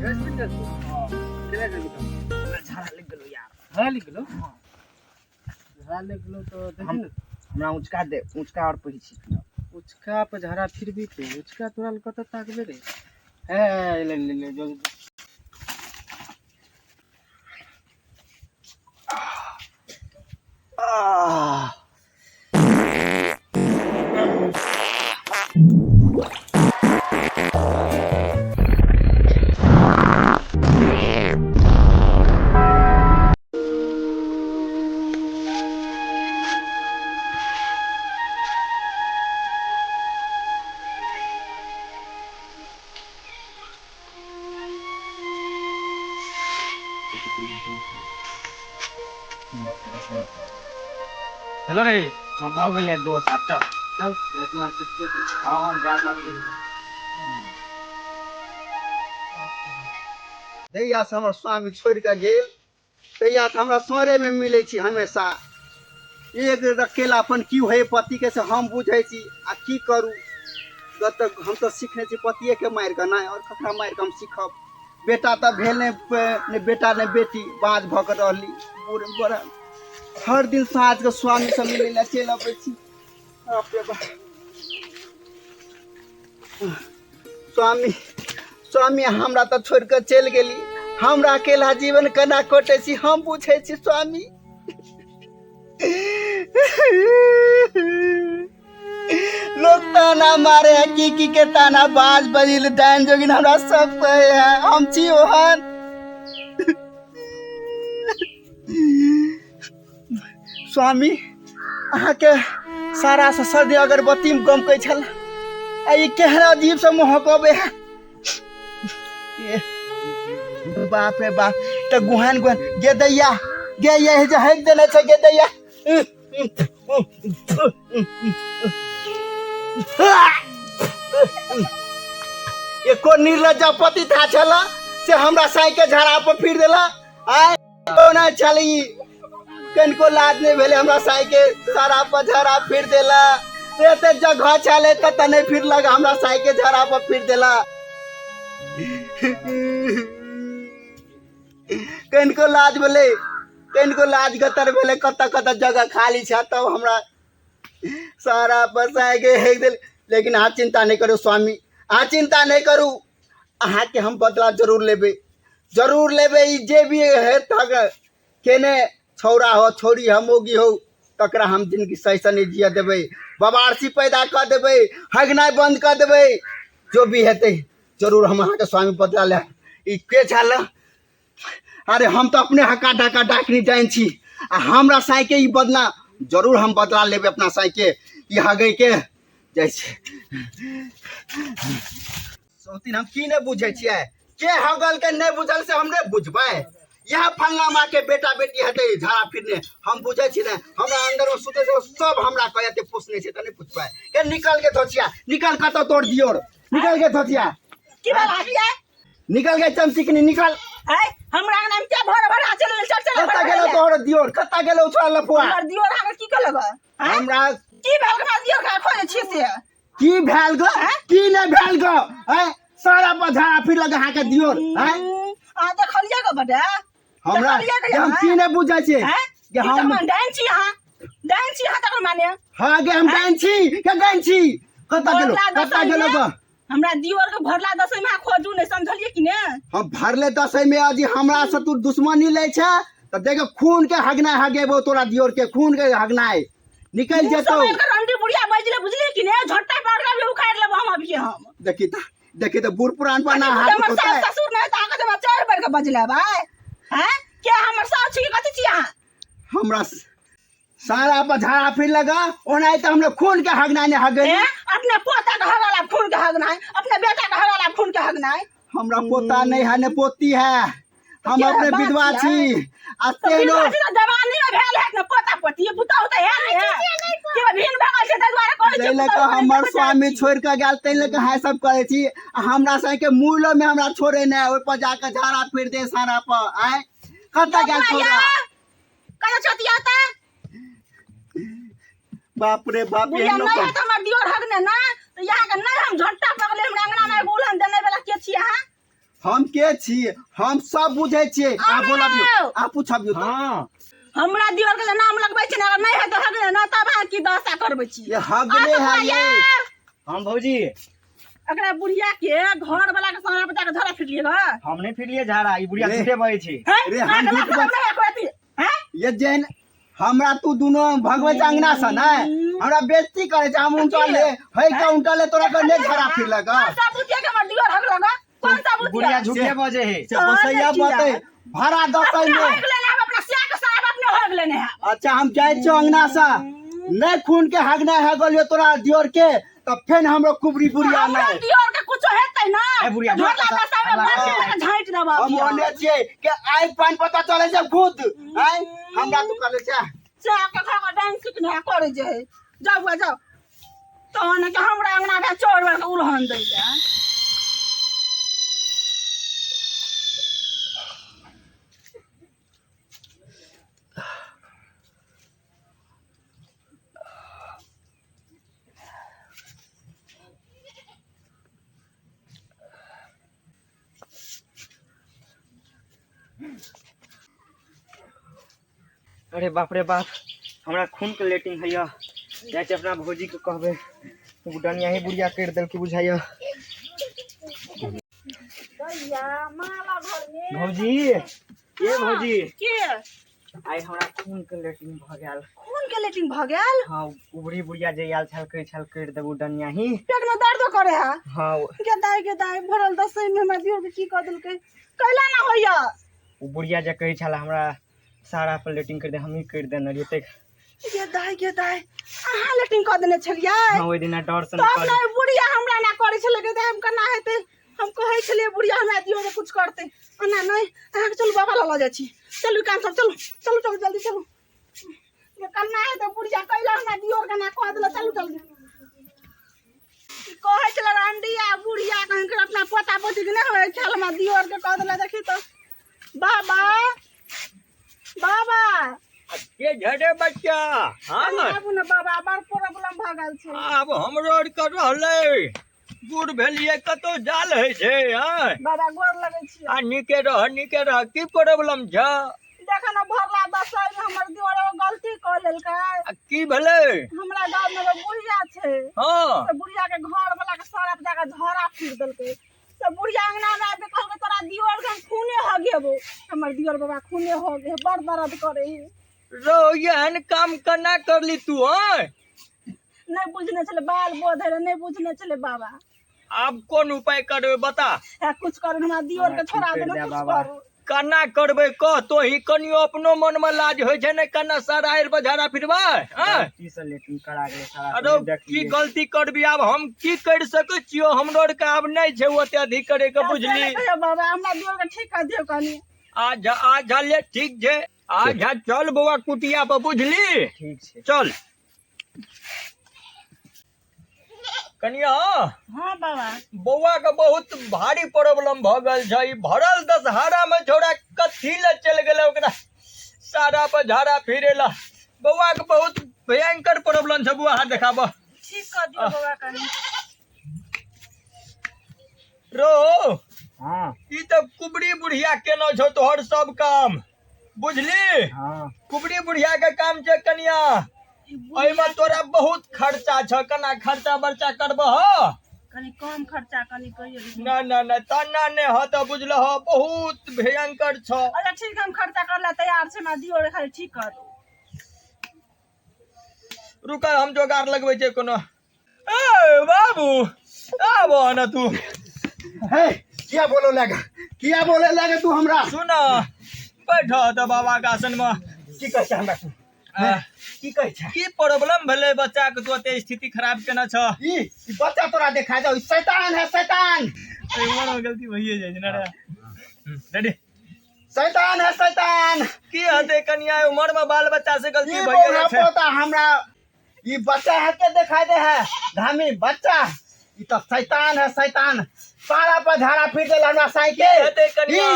हां केना जेबही तब? हमरा झाड़ा लागि गेलो यार। झाड़ा लागि गेलौ? झाड़ा लागि गेलौ तऽ देखी ने। हमरा ऊँचका दे, ऊँचका और पहिरै छी। उचका पर झाड़ा फिरबी तो उचका तोरा लग कतऽ ताकबे रे? हे ले ले ले जो। आह हेलो रे। भऽ गेलै दोस्त, आब चल। चल। हँ, जा। जहियासँ हमर स्वामी छोड़ि कऽ गेल तहियासँ हमरा सरेमे मिलै छी हमेशा। एक अकेलापन की होइ पतिके से हम बुझै छी। आ की करू, जब तक हम तऽ सीखने छी पतिएके मारि कऽ, नहि आओर ककरा मारि कऽ हम सीखब? बेटा तऽ भेल नहि, नहि बेटा नहि बेटी, बाँझ भऽ कऽ रहली बूढ़ बड़ा। हर दिन साँझके स्वामीसँ मिलै लए चलि अबै छी। बाप रे बाप, स्वामी, स्वामी, हमरा तऽ छोड़ि कऽ चलि गेली। हमरा अकेला जीवन केना कटै छी हम बुझै छी स्वामी। लोग ताना मारे है, की की के ताना, बाज बजिल डाइन जोगिन हमरा सब कहे है, हम छी ओहन। स्वामी, अहाँके सारा से सर्दी अगरबत्ती में गमकै छल आ ई केहन अजीब से महकबै है। ए, बाप रे बाप, तऽ गुहान गुहान गे दैया गे, ये जे हकि देने छै गे दैया। एको निर्लज्जा पति था छल से हमरा साई के झाड़ा पर फिर देला। आय कोना छल ई, कनिको लाज नहि भेलै, हमरा साई के सारा पर झाड़ा फिर देला। एते जगह छलै ततऽ नहि फिरलक, हमरा साई के झाड़ा पर फिर देला। कनिको लाज भेलै? कनिको लाज गतर भेलै? कतऽ कतऽ जगह खाली छै तब हमरा सारा बसाय के हेक देल। लेकिन अहाँ चिंता नहि करू स्वामी, अहाँ चिंता नहि करू, अहाँके हम बदला जरूर लेबै, जरूर लेबै। ई जे भी हेत केने छौड़ा हो, छौड़ी हो, मौगी हो, तकरा हम जिनगी सहीसँ नहि जियऽ देबै। बबारसी पैदा कऽ देबै, हगनाइ बन्द कऽ देबै। जो भी हेतै जरूर हम अहाँके स्वामी बदला लेब। ई के छल? अरे हम तऽ अपने हक्का डक्का डाकनी जाइन छी आ हमरा साइके ई बदला जरूर हम बदला लेबै अपना साइके ई हगैके जाइ छै। सौतीन हम की नहि बुझै छियै? के हगल के नहि बुझल से हम नहि बुझबै? इएह फल्ला माँ के बेटा बेटी हेतै झाड़ा फिरने, हम बुझै छी ने। हमरा अंदर में सुते छै सब, हमरा कहते पोसने छै तऽ नहि बुझबै के? निकल के धोचिया, निकल, कतऽ तोड़ दियो, निकल के धोचिया। की भेल अहाँके? निकल के चमचिकनी, निकल। है हमरा अंगना में क्या भर भर चल चल चल। कतऽ गेलौ तोहर दियोर? कतऽ गेलौ छोड़ा लफुआ? हमर दियोर अहाँके की कहलक? हमरा की भेल? हमरा दियोर के खोजै छियै से की भेल ग? की नहि भेल ग? हैं, सारा पझाड़ा फिर लग अहाँके दियोर हैं। अहाँ देखलियै ग बटे? हमरा देखलियै ग? हम की नहि बुझै छियै हैं कि हम डाइन छी अहाँ, डाइन छी अहाँ, तकर माने? हाँ गे, हम डाइन छी के डाइन छी? कतऽ गेलौ, कतऽ गेलौ ग? हमरा दियोर के भरला दसै में खोजू नहीं, समझलियै कि ने? हम भरले दसै में अजी हमरा से तू दुश्मनी लै छै तऽ देख, खून के हगनाइ हगेबो तोरा दियोर के, खून के हगनाइ निकल जेतौ। रंडी बुढ़िया बजले, बुझलियै कि ने? झट्टा पर के उखाड़ लेबो हम अभी हम। देखी त, देखी त, बूढ़ पुरान पर ना हाथ हमर सास ससुर नहीं त अहाँ के चार बेर के बजले भाई हैं। के हमर सास छी? कथी छी अहाँ? हमरा सारा पर झाड़ा फिर लगा ओनाहि तऽ हमरा खून के हगनाइ नहि हगेली। अपने पोता के हगला खून के हगनाइ, अपने बेटा के हगला खून के हगनाइ। हमरा पोता नहीं है ने पोती है, हम अपने विधवा छी। आ तेनो जवानी में भेल है ने पोता पोती, पुतहु तऽ है ने के भिन भगल छै, ताहि दुआरे कहै छी। ताहि लऽ कऽ हमर स्वामी छोड़ि कऽ गेल, ताहि लऽ कऽ हाय सब करै छी। आ हमरा सबके मूलो में हमरा छोड़े नहि, ओहि पर जाकऽ झाड़ा फिर दे सारा पर। आय कतऽ गेल छोड़ा? कतऽ छथिया तऽ? बाप रे बाप, बुढ़िया एहनो नहीं कह है तऽ हमर दियोर हगने ना तऽ यहाँ के नहीं हम झट्टा पकड़ले। हमरा अंगना में एगो उलहन देने वाला के छी अहाँ? हम के छी हम सब बुझै छियै। आ बोलबियौ, आ पूछबियौ तऽ। हाँ। हमरा दियर के जे नाम लगबै छै ने, अगर नहि हेतै हगले ना, तब अहाँ की दशा करबै छी? ये हगले है ये। हम भौजी। एकरा बुढ़िया के घर वाला के सारा बच्चा के झोरा फिरलिए घर। हम नहीं फिरलिए झाड़ा, ई बुढ़िया रे। झूठे बजै छै। हैं? रे, हम अहाँके झूठ लाज बज- नहि होय अथी, हैं? ये जेन हमरा तू दुनो भगबै छै अंगना से ने हमरा बेइज्जती करे छै। हम उनटा ले है का उनटा ले तोरा के नहीं झड़ा फिरलक। कौन सा बुधिया के हमर दियर हगलक? कौन सा बुधिया? बुढ़िया झूठे बजै है। से बसैया किया? बतै भरा दसै अपने में हग लेने हम, अपना सिया के साहब अपने हग लेने हैं। अच्छा, हम जाइ छियौ अंगना से, नहीं खून के हगना है गलियो तोरा दियोर के, तब फेन हमरो कुबरी बुढ़िया हमरा नहीं दियर के कुछो हेतै ना, ए बुढ़िया, झोला दसा में मार के झाँटि देबऽ। हम ओने छियै के आइ पानि पता चलै छै खुद आइ हमरा तू कहले छै। चाह के खा के डांस सिखने करै जे है। जाउ बुआ जाउ, तहन के हमरा अंगना के चोर के उलहन दै ले। अरे बाप रे बाप, हमरा खून के लेटिंग हैया। जाइ छी अपना भौजी के कहबै, डनिया ही बुढ़िया करि देलकै बुझाइया। दैया माला घर में। भौजी, ये भौजी। के? आइ हमरा खून के लेटिंग भऽ गेल। खून के लेटिंग भऽ गेल? हाँ, उबरी बुढ़िया जे आयल छल, कहै छल करि देबू डनिया ही। पेट में दर्दो करे है? हाँ। के दाई, के दाई, भरल दसई में हमरा दियोर के की कऽ देलकै? कैला ना होइया? ओ बुढ़िया जे कहै छल हमरा सारा पर लेटिंग करि दे, हमही करि देने रहियै तै। के दाई, के दाई, अहाँ लेटिंग कऽ देने छलियै? हाँ, ओहि दिना डर से तब निकल ने बुढ़िया हमरा ना करै छलै के दाई, हम केना हेतै? हम कहै छलियै बुढ़िया हमरा दियो जे कुछ करतै ओना नहि। अहाँके चलू बाबा लग लऽ जाइ छी। चलू काम सब, चलू चलू चलू जल्दी चलू। ये केना हेतै? बुढ़िया कैला हमरा दियोर केना कऽ देलक? चलू जल्दी। कहै छलै रंडिया बुढ़िया कहीं के अपना पोता पोती के नहि होइ खेल, हमरा दियोर के कऽ देलक। देखी तऽ बाबा, बाबा। के झड़े बच्चा? हाँ। आबू ने बाबा, बड़ प्रॉब्लम भऽ गेल छै। आब हमरो आरके रहलै, बूढ़ भेलियै, कतौ जाल होइ छै? आँय? बाबा, गोर लगै छी। आ नीके रह, नीके रह। की प्रॉब्लम छ? देख ने, भरला दसई में हमर दियोर एगो गलती कऽ लेलकै। आ की भेलै? हमरा गाँव में एगो बुढ़िया छै। हँ। से बुढ़िया के घर वाला के सड़क जाके झोरा फिर देलकै। से बुढ़िया अंगना में आबि के कहलकै, तोरा दियोर के हम खूने हगेबो। हमर दियोर बाबा खूने हो गए, बड़ दर्द करे है। रो, एहन काम केना करली तू? आँय? नहि बुझने छलै, बाल बोध है, नहि बुझने छलै बाबा। आब कोन उपाय करबै, बता। है, कुछ करू, हमरा दियोर के छोड़ा करि देना, दे कुछ बाबा। करू। केना करबै, कह तोही कनियो। अपनो मन में लाज होइ छै ने? केना सारा आरि बझारा फिरबै? आँय? गलती से लेटिंग करा गेलै सारा। अरे, की गलती करबी? आब हम की करि सकै छियौ? हमरो आरके आब नहि छै ओते अधिक करे के, बुझली? से कहियौ बाबा, हमरा दियोर के ठीक कर दियौ कनी। आ जा, आ जा, ले ठीक छै, आ जा। चल बौआ कुटिया पर, बुझली? ठीक छै। चल कनिया। हाँ बाबा। बौआ के बहुत भारी प्रॉब्लम भऽ गेल छै। ई भरल दशहरा में छौड़ा कथी लए चलि गेलै ओकरा सारा पर झाड़ा फिरे ला? बौआ के बहुत भयंकर प्रॉब्लम छै। बौआ, हाथ देखाबऽ। ठीक कर दियौ बाबा कनी। रो। हाँ। ई तऽ कुबरी बुढ़िया केना छौ तोहर सब काम, बुझली? हाँ। कुबरी बुढ़िया के काम छै कनिया। एहिमे तोरा बहुत खर्चा छ। केना खर्चा बर्चा करबह? कनी कम खर्चा कनी कहियो। ना ना ना, तना नहि ह तऽ बुझलह, बहुत भयंकर छ। अच्छा ठीक, हम खर्चा कर ला तैयार छै, हमरा दियोर खाली ठीक कर दू। रुक, हम जोगार लगबै छियै कोनो। ए बाबू, आब न तू। हे, किया बोलो लगा, किया बोले लगे तू हमरा? सुन, बैठ तऽ बाबा के आसन में। की कहै छै हमरा तू? आ, की कहै छै? की प्रॉब्लम भेलै बच्चा के? तू एते स्थिति खराब केना छ? ई ई बच्चा तोरा देखा जाओ, ई शैतान है, शैतान। उमर में गलती भइए जाइ छै ने रे। रेडी। शैतान है, शैतान। की हेतै कनिया, उमर में बाल बच्चा से गलती ई भइए जाइ बौआ छै। पोता हमरा ई बच्चा है के दिखाई दे है धामी बच्चा, ई तो शैतान है, शैतान। सारा पर झाड़ा फिर देल हमरा साइकिल। हेतै कनिया?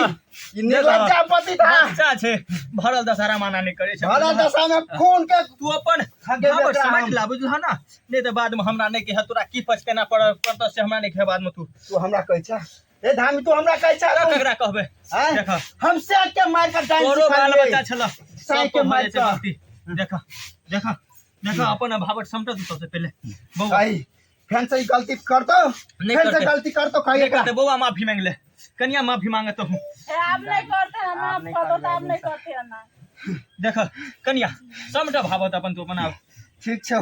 ई निर्लज्जा पति था। बच्चा छै, भरल दशहरा माना नहि करै छै। भरल दशा में खून के तू अपन हगे भाव बेटा समझ हम। ला, बुझलह ना? नहि तऽ बाद में हमरा नहि कह तोरा की पछतेना पड़ पड़तौ, से हमरा नहि कह बाद में तू। तू हमरा कहै छ? ए धामी तू हमरा कहै छह ककरा कहबै? आँय? देख। हम से के मार के डाइन तोरो बाल सिखलियै। बच्चा छल साँइ के मारि कऽ। देख देख देख, अपन भावट समटत सबसे पहले बौआ। कही फेन से ई गलती करतो? नहीं फेन से करते। गलती करतो कही नहीं एकरा। करते बौआ, माफी मांग ले कनिया, माफी मांगत हूँ। ए, आब नहीं करते हैं, माफ कर दो तो आब नहीं करते हैं ना। देख कनिया, समटा भावत अपन तू अपन आब। ठीक छौ,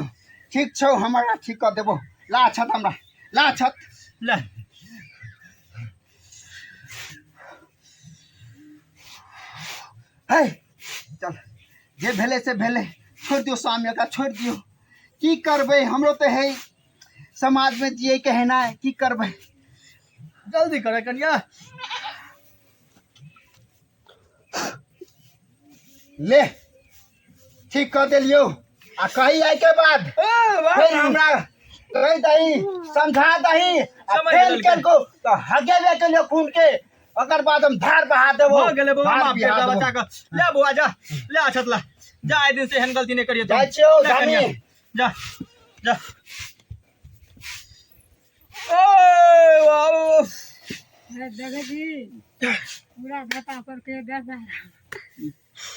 ठीक छौ, हमरा ठीक कर देबो। ला छत हमरा, ला छत। ले। है चल, जे भेलै से भेलै, छोड़ि दियौ स्वामी, एकरा छोड़ि दियौ। की करबै, हमरो तऽ है समाजमे जियैके है ना, की करबै? जल्दी करे कनिया। ले, ठीक कर देलियौ। आ कही आइके बाद फेर हमरा कहि दही, समझा दही आ समझ फेर गेलकै। केलको तऽ हगेबे केलियौ खून के, ओकर बाद हम धार बहा देबो। भऽ गेलै बौआ, धार माफ कर बिहा दे देबो। बच्चा के। ले बौआ जा, ले अछत ला जा, आइ दिन से एहन गलती नहीं करियो। जाइ छियौ, ले धामी। कनिया, जा जा। ओए बाबू। देखै छी पूरा भाता पर के दस।